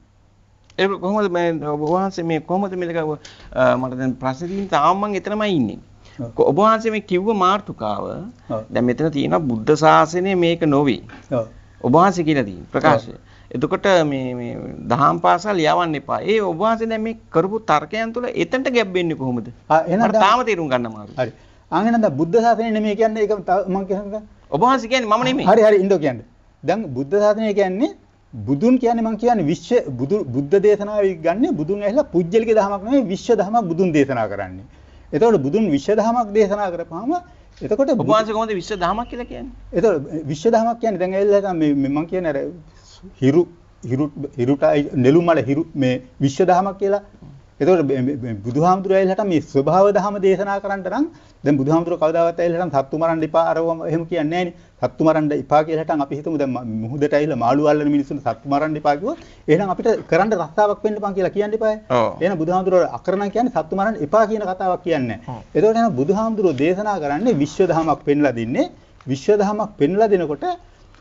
ඒක කොහොමද මේ ඔබ වහන්සේ මේ කොහොමද මේක මට දැන් ප්‍රශ්නේ තියෙන තාම මං එතනමයි ඉන්නේ. ඔබ වහන්සේ මේ කිව්ව මාතෘකාව දැන් මෙතන තියෙනවා බුද්ධ ශාසනය මේක නොවේ. ඔබ වහන්සේ කියලා තියෙන ප්‍රකාශය. එතකොට මේ මේ දහම් පාසල් යවන්න එපා. ඒ ඔබ වහන්සේ දැන් මේ කරපු තර්කයන් තුළ එතනට ගැබ් වෙන්නේ කොහොමද? එහෙනම් තාම තේරුම් ගන්න අමාරුයි. හරි. ආන් එහෙනම් දැන් බුද්ධ ශාසනය නෙමෙයි කියන්නේ ඒක මං කියන්නේ. ඔබ වහන්සේ කියන්නේ මම නෙමෙයි. හරි හරි ඉන්නෝ කියන්නේ. දැන් බුද්ධ ශාසනය කියන්නේ බුදුන් කියන්නේ මං කියන්නේ විශ්ව බුද්ධ දේශනාව ගන්නේ බුදුන් ඇහිලා පුජ්‍යලික දහමක් නෙමෙයි විශ්ව දහමක් බුදුන් දේශනා කරන්නේ. එතකොට බුදුන් විශ්ව දහමක් දේශනා කරපුවාම එතකොට ඔබ වහන්සේ කොහොමද විශ්ව දහමක් කියලා කියන්නේ? එතකොට විශ්ව දහමක් කියන්නේ දැන් ඇවිල්ලා මේ මං කියන්නේ අර හිරු හිරු හිරුටයි නෙළුම් මල හිරු මේ විශ්ව දහමක් කියලා. එතකොට බුදුහාමුදුරුවෝ ඇවිල්ලා මේ ස්වභාව දහම දේශනා කරන්න නම් දැන් බුදුහාමුදුරුවෝ කවදාවත් ඇවිල්ලා සත්තු මරන්න එපා අරවම එහෙම කියන්නේ නැහනේ. සත්තු මරන්න එපා කියලා හිටන් අපි හිතමු දැන් මුහුදට ඇවිල්ලා මාළු අල්ලන මිනිස්සුන්ට සත්තු මරන්න එපා කිව්වොත් එහෙනම් අපිට කරන්න රස්සාවක් වෙන්න බං කියලා කියන්න එපායි. එහෙනම් බුදුහාමුදුරුවෝ අකරණම් කියන්නේ සත්තු මරන්න එපා කියන කතාවක් කියන්නේ නැහැ. එතකොට එහෙනම් බුදුහාමුදුරුවෝ දේශනා කරන්නේ විශ්ව දහමක් පෙන්ලා දෙන්නේ. විශ්ව දහමක් පෙන්ලා දෙනකොට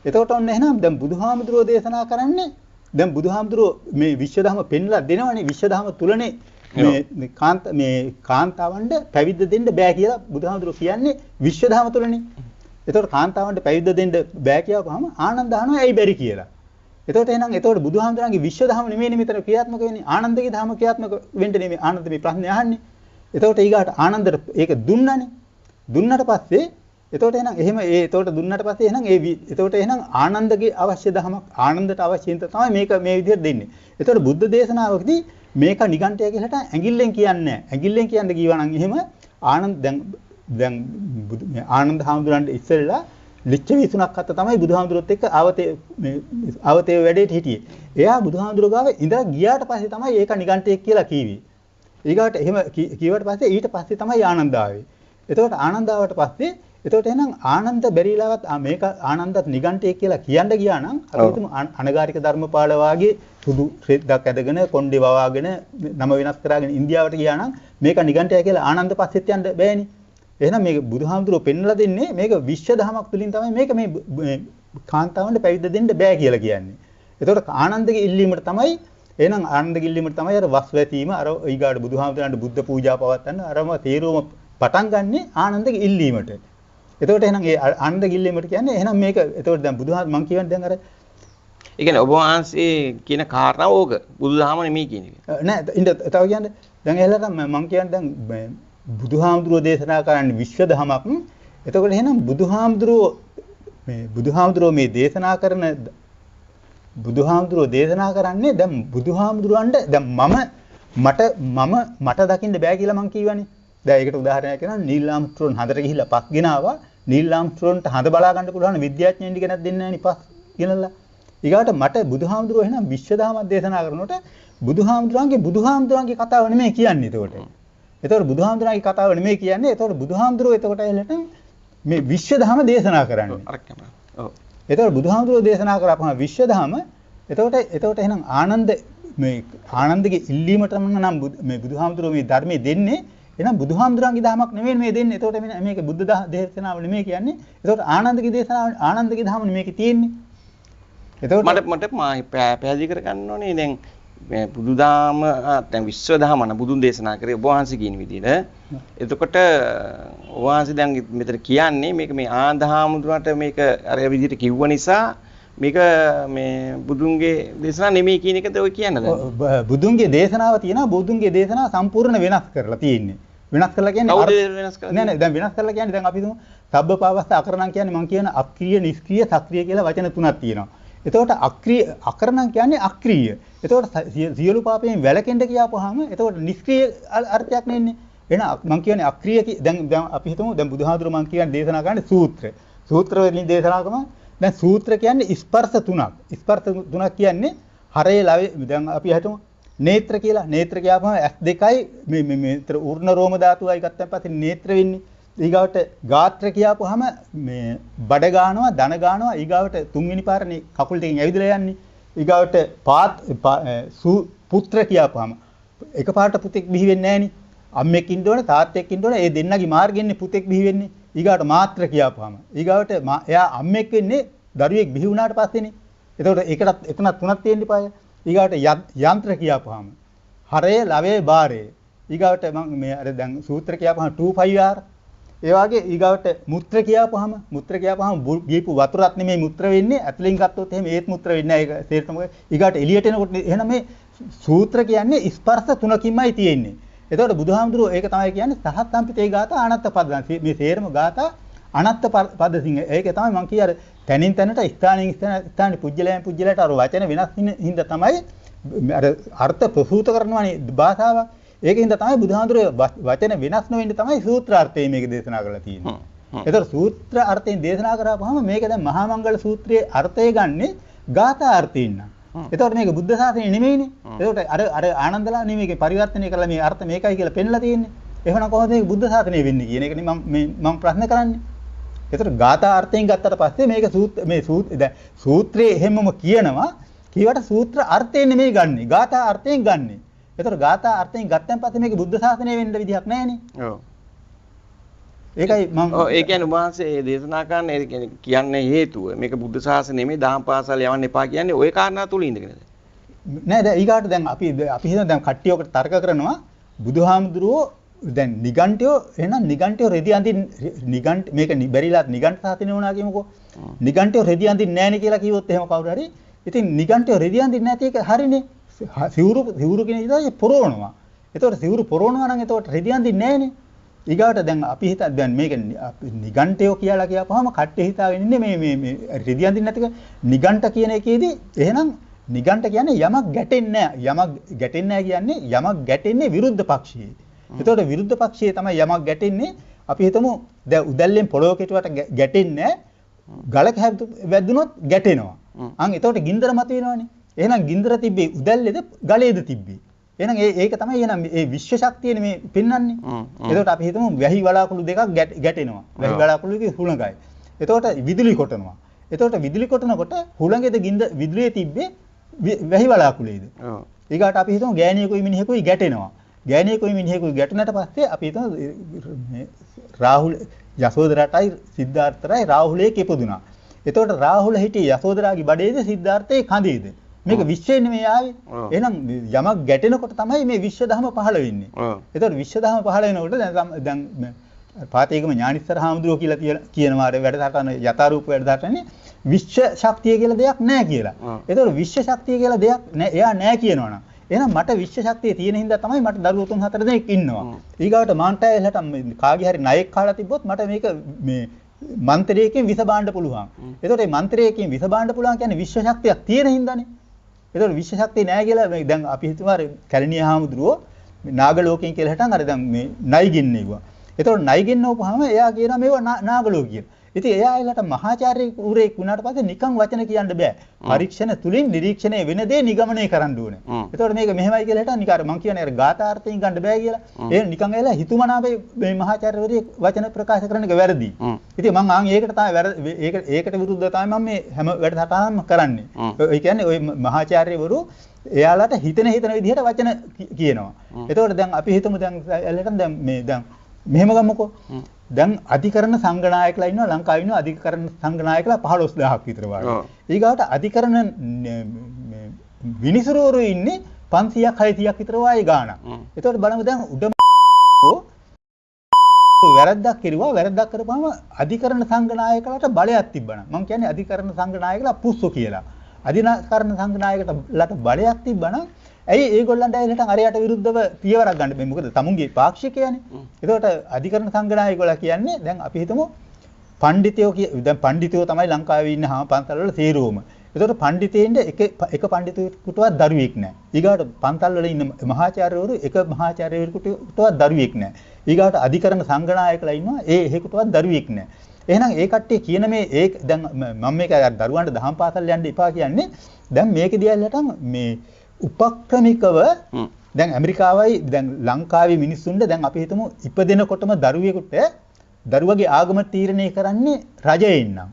එතකොට ඔන්න එහෙනම් දැන් බුදුහාමුදුරුවෝ දේශනා කරන්නේ දැන් බුදුහාමුදුරුවෝ මේ විශ්ව දහම පෙන්ලා දෙනවනේ. විශ්ව දහම තුලනේ මේ මේ කාන්තාවන්ට පැවිද්ද දෙන්න බෑ කියලා බුදුහාමුදුරුවෝ කියන්නේ විශ්ව දහම තුලනේ. එතකොට කාන්තාවන්ට පැවිද්ද දෙන්න බෑ කියවපුවාම ආනන්ද අහනවා ඇයි බැරි කියලා. එතකොට එහෙනම් එතකොට බුදුහාමුදුරන්ගේ විශ්ව දහම නෙමෙයිනේ මෙතන ක්‍රියාත්මක වෙන්නේ. ආනන්දගේ දහම ක්‍රියාත්මක වෙන්න නෙමෙයි ආනන්ද මේ ප්‍රශ්නේ අහන්නේ. එතකොට ඊගාට ආනන්දට ඒක දුන්නානේ. දුන්නට පස්සේ එතකොට එහෙනම් එහෙම ඒ එතකොට දුන්නාට පස්සේ එහෙනම් ඒ එතකොට එහෙනම් ආනන්දගේ අවශ්‍ය දහමක් ආනන්දට අවශ්‍ය හින්දා තමයි මේක මේ විදිහට දෙන්නේ. එතකොට බුද්ධ දේශනාවකදී මේක නිගණ්ඨය කියලාට ඇඟිල්ලෙන් කියන්නේ නැහැ. ඇඟිල්ලෙන් කියන්න කිව්වා නම් එහෙම ආනන්ද දැන් දැන් මේ ආනන්ද හාමුදුරන්ට ඉස්සෙල්ලා ලිච්ඡවි තුනක් අත තමයි බුදුහාමුදුරුවොත් එක්ක ආවතේ මේ ආවතේ වැඩේට හිටියේ. එයා බුදුහාමුදුරුවෝ ගාව ඉඳලා ගියාට පස්සේ තමයි ඒක නිගණ්ඨයෙක් කියලා කිව්වේ. ඊගාට එහෙම කිව්වට පස්සේ ඊට පස්සේ තමයි ආනන්ද ආවේ. එතකොට ආනන්ද ආවට පස්සේ එතකොට එහෙනම් ආනන්ද බැරිලාවත් මේක ආනන්දත් නිගණ්ඨයෙක් කියලා කියන්න ගියා නම් අපි හිතමු අනගාരിക ධර්මපාල වාගේ සුදු රෙද්දක් ඇඳගෙන කොණ්ඩේ වවාගෙන නම වෙනස් කරගෙන ඉන්දියාවට ගියා නම් මේක නිගණ්ඨය කියලා ආනන්ද පස්සෙත් යන්න බෑනේ. එහෙනම් මේක බුදුහාමුදුරුවෝ පෙන්වලා දෙන්නේ මේක විශ්ව දහමක් තුලින් තමයි මේක මේ කාන්තාවන්ට පැවිද්ද දෙන්න බෑ කියලා කියන්නේ. එතකොට ආනන්දගේ ඉල්ලීමට තමයි එහෙනම් ආනන්දගේ ඉල්ලීමට තමයි අර වස් වැසීම අර ඊගාට බුදුහාමුදුරන්ට බුද්ධ පූජා පවත්වන්න අරම තේරුවම පටන් ගන්නෙ ආනන්දගේ ඉල්ලීමට. එතකොට එහෙනම් ඒ ආනන්දගේ ඉල්ලීමට කියන්නේ එහෙනම් මේක එතකොට දැන් බුදුහාම මං කියන්නේ දැන් අර ඒ කියන්නේ ඔබ වහන්සේ කියන කාරණාව ඕක බුදුදහම නෙමෙයි කියන එක. නෑ ඉන්න තව කියන්නේ දැන් එහෙලට මං කියන්නේ දැන් බුදුහාමුදුරුවෝ දේශනා කරන්නේ විශ්ව දහමක්. එතකොට එහෙනම් බුදුහාමුදුරුවෝ මේ බුදුහාමුදුරුවෝ මේ දේශනා කරන බුදුහාමුදුරුවෝ දේශනා කරන්නේ දැන් බුදුහාමුදුරුවන්ට දැන් මම මට මම මට දකින්න බෑ කියලා මං කියවනේ. දැන් ඒකට උදාහරණයක් කියනවා නීල් ආම්ස්ට්‍රෝන් හඳට ගිහිල්ලා පස් ගෙනාවා. නීල් ආම්ස්ට්‍රෝන්ට හඳ බලා ගන්න පුළුවන් විද්‍යාඥයන් ගෙනත් දෙන්නේ නෑනේ පස් ගෙනල්ලා. ඊගාට මට බුදුහාමුදුරුවෝ එහෙනම් විශ්ව දහමක් දේශනා කරනකොට බුදුහාමුදුරන්ගේ කතාව නෙමෙයි කියන්නේ එතකොට. එතකොට බුදුහාමුදුරන්ගේ කතාව නෙමෙයි කියන්නේ. එතකොට බුදුහාමුදුරුවෝ එතකොට ඇවිල්ලා මේ විශ්ව දහම දේශනා කරන්නේ. ඔව්. එතකොට බුදුහාමුදුරුවෝ දේශනා කරාපහම විශ්ව දහම එතකොට එතකොට එහෙනම් ආනන්ද මේ ආනන්දගේ ඉල්ලීමටම නම් මේ බුදුහාමුදුරුවෝ මේ ධර්මයේ දෙන්නේ. එහෙනම් බුදුහාමුදුරන්ගේ දහමක් නෙමෙයි මේ දෙන්නේ. එතකොට මේක බුද්ධ දේශනාව නෙමෙයි කියන්නේ. එතකොට ආනන්දගේ දේශනාව ආනන්දගේ දහම නෙමෙයි මේකේ තියෙන්නේ. එතකොට මට මට පැහැදිලි කරගන්න ඕනේ දැන් මේ බුදුදහම දැන් විශ්ව දහම න බුදුන් දේශනා කරේ ඔබ වහන්සේ කියන විදිහට. එතකොට ඔබ වහන්සේ දැන් මෙතන කියන්නේ මේක මේ ආනන්ද හාමුදුරන්ට මේක අර විදිහට කිව්ව නිසා මේක මේ බුදුන්ගේ දේශනාව නෙමෙයි කියන එකද ඔය කියන්න දැන්? බුදුන්ගේ දේශනාව තියෙනවා. බුදුන්ගේ දේශනාව සම්පූර්ණ වෙනස් කරලා තියෙන්නේ. වෙනස් කරලා කියන්නේ කවුද වෙනස් කරලා? නෑ නෑ දැන් වෙනස් කරලා කියන්නේ දැන් අපි හිතමු සබ්බපාවස්ස අකරණම් කියන්නේ මං කියන අක්‍රීය නිෂ්ක්‍රීය සක්‍රීය කියලා වචන තුනක් තියෙනවා. එතකොට අක්‍රීය අකරණම් කියන්නේ අක්‍රීය. එතකොට සියලු පාපයෙන් වැළකෙන්න කියාපුවාම එතකොට නිෂ්ක්‍රීය අර්ථයක් නෙන්නේ. එහෙනම් මං කියන්නේ අක්‍රීය දැන් දැන් අපි හිතමු දැන් බුදුහාමුදුරුවෝ මං කියන්නේ දේශනා කරන්නේ සූත්‍ර. සූත්‍ර වලින් දේශනා කරම දැන් සූත්‍ර කියන්නේ ස්පර්ශ තුනක්. ස්පර්ශ තුනක් කියන්නේ හරේ ලවේ දැන් අපි හිතමු නේත්‍ර කියලා. නේත්‍ර කියපුවාම ඇස් දෙකයි මේ මේ මේතර ඌර්ණ රෝම ධාතුවයි ගත්තන් පස්සේ නේත්‍ර වෙන්නේ. ඊගාවට ගාත්‍ර කියාපුවාම මේ බඩ ගානවා දන ගානවා ඊගාවට තුන්වෙනි පාරනේ කකුල් දෙකෙන් ඇවිදලා යන්නේ. ඊගාවට පාත් පුත්‍ර කියාපුවාම එකපාරට පුතෙක් බිහි වෙන්නේ නෑනේ. අම්මෙක් ඉන්න ඕනේ තාත්තෙක් ඉන්න ඕනේ. ඒ දෙන්නගේ මාර්ගෙන්නේ පුතෙක් බිහි වෙන්නේ. ඊගාවට මාත්‍ර කියාපුවාම ඊගාවට එයා අම්මෙක් වෙන්නේ දරුවෙක් බිහි වුණාට පස්සේනේ. එතකොට ඒකටත් එතනත් තුනක් තියෙන්න එපාය. ඊගාවට යන්ත්‍ර කියාපුවාම හරය ලවය බාරය. ඊගාවට මං මේ අර දැන් සූත්‍ර කියාපුවාම 2 5 R. ඒ වගේ ඊගාවට මුත්‍ර කියපුවාම බීපු වතුරත් නෙමෙයි මුත්‍ර වෙන්නේ. ඇතුලෙන් ගත්තොත් එහෙම ඒත් මුත්‍ර වෙන්නේ නැහැ. ඒක තේරෙන්න මොකද ඊගාට එළියට එනකොට එහෙනම් මේ සූත්‍ර කියන්නේ ස්පර්ශ තුනකින්මයි තියෙන්නේ. එතකොට බුදුහාමුදුරුවෝ ඒක තමයි කියන්නේ සහස්සම්පිතේ ගාථා අනත්ත පදං. මේ සේරම ගාථා අනත්ත පද සිංහ. ඒක තමයි මං කිය අර තැනින් තැනට ස්ථානෙන් ස්ථානෙ පුජ්‍යලයන් පුජ්‍යලයට අර වචන වෙනස් හින්දා තමයි අර අර්ථ ප්‍රසූත කරනවානේ භාෂාවක්. ඒකින්ද තමයි බුදුහාමුදුරුවෝ වචන වෙනස් නොවෙන්න තමයි සූත්‍රාර්ථයෙන් මේක දේශනා කරලා තියෙන්නේ. ඒතර සූත්‍ර අර්ථයෙන් දේශනා කරාපුවාම මේක දැන් මහා මංගල සූත්‍රයේ අර්ථය ගන්නෙ ගාථා අර්ථයෙන් නම්. ඒතකොට මේක බුද්ධ ශාසනය නෙමෙයිනේ. ඒතකොට අර අර ආනන්දලා නෙමෙයි මේකේ පරිවර්තනය කරලා මේ අර්ථ මේකයි කියලා පෙන්ලා තියෙන්නේ. එහෙනම් කොහොමද මේක බුද්ධ ශාසනය වෙන්නේ කියන එකනේ මම මේ මම ප්‍රශ්න කරන්නේ. ඒතකොට ගාථා අර්ථයෙන් ගත්තට පස්සේ මේක සූත්‍ර මේ සූත්‍ර දැන් සූත්‍රයේ එහෙමම කියනවා කීවට සූත්‍ර අර්ථයෙන් නෙමෙයි ගන්නෙ. ගාථා අර්ථයෙන් ගන්නෙ. ඒතර ගාථා අර්ථයෙන් ගත්තන් පස්සේ මේක බුද්ධ ශාසනය වෙන්න විදිහක් නැහැනේ. ඔව්. ඒකයි මම ඔව් ඒ කියන්නේ උභාංශේ දේශනා කරන්න ඒ කියන්නේ කියන්නේ හේතුව මේක බුද්ධ ශාසනය නෙමෙයි දහම් පාසල් යවන්න එපා කියන්නේ ওই කාරණා තුල ඉඳගෙනද? නෑ දැන් ඊගාට දැන් අපි අපි හිතන දැන් කට්ටිය ඔකට තර්ක කරනවා බුදුහාමුදුරුවෝ දැන් නිගණ්ඨයෝ එහෙනම් නිගණ්ඨයෝ රෙදි අඳින් නිගණ්ඨ මේක බැරිලාත් නිගණ්ඨ ශාසනය වුණා කියමුකෝ. නිගණ්ඨයෝ රෙදි අඳින් නෑනේ කියලා කිව්වොත් එහෙම කවුරු හරි ඉතින් නිගණ්ඨයෝ රෙදි අඳින් නැති එක හරිනේ. සිවුරු සිවුරු කියන එක පොරවනවා. එතකොට සිවුරු පොරවනවා නම් එතකොට රෙදි අඳින්නේ නෑනේ. ඊගාට දැන් අපි හිත දැන් මේක නිගණ්ඨයෝ කියලා කියපුවාම කට්ටිය හිතාගෙන ඉන්නේ මේ මේ මේ රෙදි අඳින්න නැතික නිගණ්ඨ කියන එකේදී එහෙනම් නිගණ්ඨ කියන්නේ යමක් ගැටෙන්නේ නැහැ. යමක් ගැටෙන්නේ නැහැ කියන්නේ යමක් ගැටෙන්නේ විරුද්ධ පක්ෂයේ. එතකොට විරුද්ධ පක්ෂයේ තමයි යමක් ගැටෙන්නේ. අපි හිතමු දැන් උදැල්ලෙන් පොළොව කෙටුවට ගැටෙන්නේ නැහැ. ගලක වැද්දුනොත් ගැටෙනවා. අන් එතකොට ගින්දර මතුවෙනවනේ. එහෙනම් ගින්දර තිබ්බේ උදැල්ලේද ගලේද තිබ්බේ? එහෙනම් ඒක තමයි එහෙනම් මේ විශ්ව ශක්තියනේ මේ පෙන්වන්නේ. එතකොට අපි හිතමු වැහි වලාකුළු දෙකක් ගැටෙනවා. වැහි වලාකුළු හුළඟයි. එතකොට විදුලි කොටනවා. එතකොට විදුලි කොටනකොට හුළඟේද ගින්ද විදුලියේ තිබ්බේ වැහි වලාකුළේද? ඊගාට අපි හිතමු ගෑණියෙකුයි මිනිහෙකුයි ගැටෙනවා. ගෑණියෙකුයි මිනිහෙකුයි ගැටුණාට පස්සේ අපි හිතමු මේ රාහුල යසෝදරාටයි සිද්ධාර්ථරයි රාහුලයෙක් ඉපදුනා. එතකොට රාහුල හිටියේ යසෝදරාගේ බඩේද සිද්ධාර්ථයේ කඳේද? මේක විශ්වයෙන් නෙමෙයි ආවේ. එහෙනම් යමක් ගැටෙනකොට තමයි මේ විශ්ව දහම පහළ වෙන්නේ. එතකොට විශ්ව දහම පහළ වෙනකොට දැන් දැන් පාතේගම ඥානිස්සර හාමුදුරුවෝ කියලා කියනවා අර වැඩසටහන යථාරූප වැඩසටහනේ විශ්ව ශක්තිය කියලා දෙයක් නැහැ කියලා. එතකොට විශ්ව ශක්තිය කියලා දෙයක් නෑ, එයා නෑ කියනවනම් එහෙනම් මට විශ්ව ශක්තිය තියෙන හින්දා තමයි මට දරුවෝ තුන් හතර දෙනෙක් ඉන්නවා. ඊගාවට මාන්ට ඇවිල්ලා කාගේ හරි ණයෙක් කාලා තිබ්බොත් මට මේක මේ මන්ත්‍රයකින් විස බාන්න පුළුවන්. එතකොට මේ මන්ත්‍රයකින් විස බාන්න පුළුවන් කියන්නේ විශ්ව ශක්තියක් තියෙන හින්දානේ. එතකොට විශ්ව ශක්තිය නෑ කියලා මේ දැන් අපි හිතමු අර කැලණිය හාමුදුරුවෝ නාග ලෝකයෙන් කියලා හිටන් අර දැන් මේ නයි ගෙන්නෙව්වා. එතකොට නයි ගෙන්නවපුවාම එයා කියනවා මේවා නාග ලෝක කියලා. ඉතින් එයා ඇවිල්ලාට මහාචාර්යවරයෙක් වුණාට පස්සේ නිකන් වචන කියන්න බෑ. පරීක්ෂණ තුලින් නිරීක්ෂණය වෙන දේ නිගමනය කරන්න ඕනේ. එතකොට මේක මෙහෙමයි කියලා හිටන් නිකන් අර මං කියන්නේ අර ගාථාර්ථයෙන් ගන්න බෑ කියලා. ඒ නිකන් ඇවිල්ලා හිතුමනාපේ මේ මහාචාර්යවරයෙක් වචන ප්‍රකාශ කරන එක වැරදි. ඉතින් මං ආන් ඒකට තමයි ඒකට විරුද්ධව තමයි මම මේ හැම වැඩසටහනක්ම කරන්නේ. ඒ කියන්නේ ඔය මහාචාර්යවරු එයාලට හිතෙන හිතන විදිහට වචන කියනවා. එතකොට දැන් අපි හිතමු දැන් ඇවිල්ලා දැන් මේ දැන් මෙහෙම ගමුකෝ. දැන් අධිකරණ සංඝනායකලා ඉන්නවා ලංකාවේ ඉන්නවා අධිකරණ සංඝනායකලා 15000ක් විතර වගේ. ඊගාවට අධිකරණ විනිසුරුවරු ඉන්නේ 500ක් 600ක් විතර වායේ ගාණක්. එතකොට බලමු දැන් උඩ වැරද්දක් කෙරුවා. වැරද්දක් කරපුවාම අධිකරණ සංඝනායකලාට බලයක් තිබ්බනම් මං කියන්නේ අධිකරණ සංඝනායකලා පුස්සු කියලා. අධිකරණ සංඝනායකලාට බලයක් තිබ්බනම් ඇයි ඒගොල්ලන්ට ඇවිල්ලා අරයට විරුද්ධව පියවරක් ගන්න බැහැ? මොකද තමුන්ගේ පාක්ෂිකයනේ. එතකොට අධිකරණ සංඝනායකලා කියන්නේ දැන් අපි හිතමු පඬිතයෝ දැන් පඬිතයෝ තමයි ලංකාවේ ඉන්න හැම පන්සල් වල සේරුවම. එතකොට පඬිතේන්ට එක එක පඬිතුෙකුටවත් දරුවෙක් නැහැ. ඊගාට පන්සල් වල ඉන්න මහාචාර්යවරු එක මහාචාර්යවරයෙකුටවත් දරුවෙක් නැහැ. ඊගාට අධිකරණ සංඝනායකලා ඉන්නවා ඒ එහෙකුටවත් දරුවෙක් නැහැ. එහෙනම් ඒ කට්ටිය කියන මේ ඒ දැන් මම මේක අර දරුවන්ට දහම් පාසල් යන්න එපා කියන්නේ දැන් මේක දිහා මේ උපක්‍රමිකව දැන් ඇමරිකාවයි දැන් ලංකාවේ මිනිස්සුන්ට දැන් අපි හිතමු ඉපදෙනකොටම දරුවෙකුට දරුවගේ ආගම තීරණය කරන්නේ රජයෙන් නම්.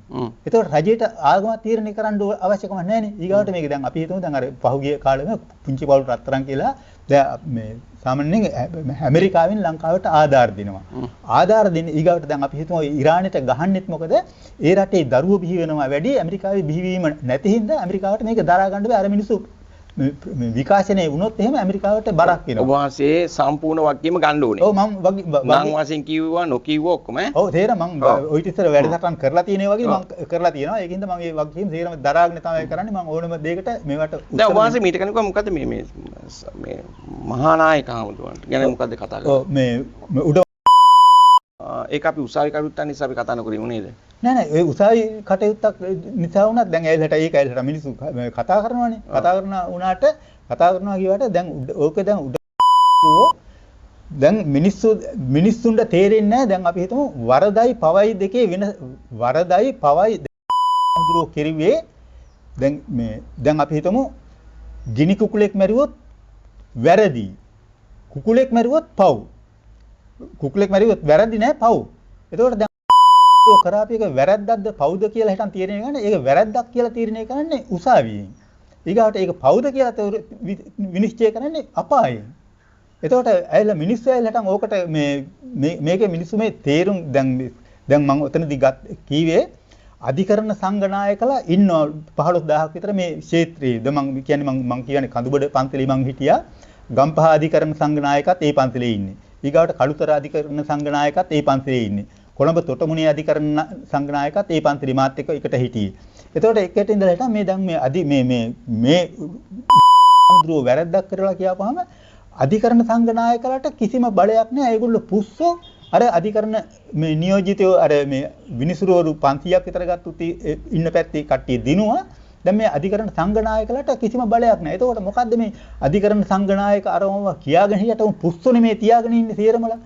එතකොට රජයට ආගම තීරණය කරන්න අවශ්‍යකමක් නැහැනේ. ඊගාවට මේක දැන් අපි හිතමු දැන් අර පහුගිය කාලෙම පුංචි පවුල් රත්තරන් කියලා දැන් මේ සාමාන්‍යයෙන් ඇමරිකාවෙන් ලංකාවට ආධාර දෙනවා. ආධාර දෙන්න ඊගාවට දැන් අපි හිතමු ඉරානෙට ගහන්නෙත් මොකද ඒ රටේ දරුවෝ බිහි වෙනවා වැඩි ඇමරිකාවේ බිහිවීම නැති හින්දා ඇමරිකාවට මේක දරා ගන්න බෑ. අර මිනිස්සු විකාශනය වුණොත් එහෙම ඇමරිකාවට බරක් වෙනවා. ඔබ වහන්සේ සම්පූර්ණ වගකීම ගන්න ඕනේ. ඔව් මම නම් වශයෙන් කිව්වා නොකිව්වා ඔක්කොම ඈ. ඔව් තේර මං ඔය ඉතින් ඉස්සර වැඩසටහන් කරලා තියෙන වගේ මං කරලා තියෙනවා. ඒකින්ද මං ඒ වගකීම සේරම දරාගෙන තමයි කරන්නේ. මං ඕනම දෙයකට මේවට දැන් ඔබ වහන්සේ මීට කලින් කිව්වා මොකද්ද මේ මේ මේ මහා නායක හාමුදුරුවන්ට ගැන මොකද්ද කතා කරන්නේ? ඔව් මේ උඩ ඒක අපි උසාවි කටයුත්තක් නිසා අපි කතා නොකරමු නේද? නෑ නෑ ඒ උසාවි කටයුත්තක් නිසා වුණත් දැන් ඇවිල්ලා ඒක ඇවිල්ලා මිනිස්සු කතා කරනවානේ. කතා කරන වුණාට කතා කරනවා කියවට දැන් ඕක දැන් උඩ දැන් මිනිස්සුන්ට තේරෙන්නේ නෑ. දැන් අපි හිතමු වරදයි පවයි දෙකේ වෙන වරදයි පවයි හඳුරෝ කෙරුවේ දැන් මේ දැන් අපි හිතමු ගිනි කුකුලෙක් මැරුවොත් වැරදි. කුකුලෙක් මැරුවොත් පව්. කුකුලෙක් මැරුවොත් වැරදි නෑ පව්. එතකොට දැන් කරාපු එක වැරද්දක්ද පව්ද කියලා හිතන් තීරණය කරන්නේ. ඒක වැරද්දක් කියලා තීරණය කරන්නේ උසාවියෙන්. ඊගාට ඒක පව්ද කියලා විනිශ්චය කරන්නේ අපායෙන්. එතකොට ඇවිල්ලා මිනිස්සු ඇවිල්ලා හිටන් ඕකට මේ මේකේ මිනිස්සු මේ තේරුම් දැන් දැන් මම ඔතනදී කීවේ අධිකරණ සංඝනායකලා ඉන්නවා 15000ක් විතර මේ ක්ෂේත්‍රයේ. ද මං කියන්නේ මං කියන්නේ කඳුබඩ පන්සලේ මං හිටියා. ගම්පහ අධිකරණ සංඝනායකත් ඒ පන්සලේ ඉන්නේ. ඊගාවට කළුතර අධිකරණ සංඝනායකත් ඒ පන්සලේ ඉන්නේ. කොළඹ තොටමුණේ අධිකරණ සංඝනායකත් ඒ පන්සලේ මාත් එක්ක එකට හිටියේ. එතකොට එකට ඉඳලා හිටන් මේ දැන් මේ අධි මේ මේ මේ හඳුරෝ වැරද්දක් කරලා කියපුවාම අධිකරණ සංඝනායකලාට කිසිම බලයක් නෑ. ඒගොල්ලෝ පුස්සෝ. අර අධිකරණ මේ නියෝජිතයෝ අර මේ විනිසුරුවරු 500ක් විතර ගත්තු ඉන්න පැත්තේ කට්ටිය දිනුවා. දැන් මේ අධිකරණ සංඝනායකලට කිසිම බලයක් නැහැ. එතකොට මොකද්ද මේ අධිකරණ සංඝනායක අරවම කියාගෙන හිටියට උන් පුස්සෝනේ මේ තියාගෙන ඉන්නේ සේරමලා.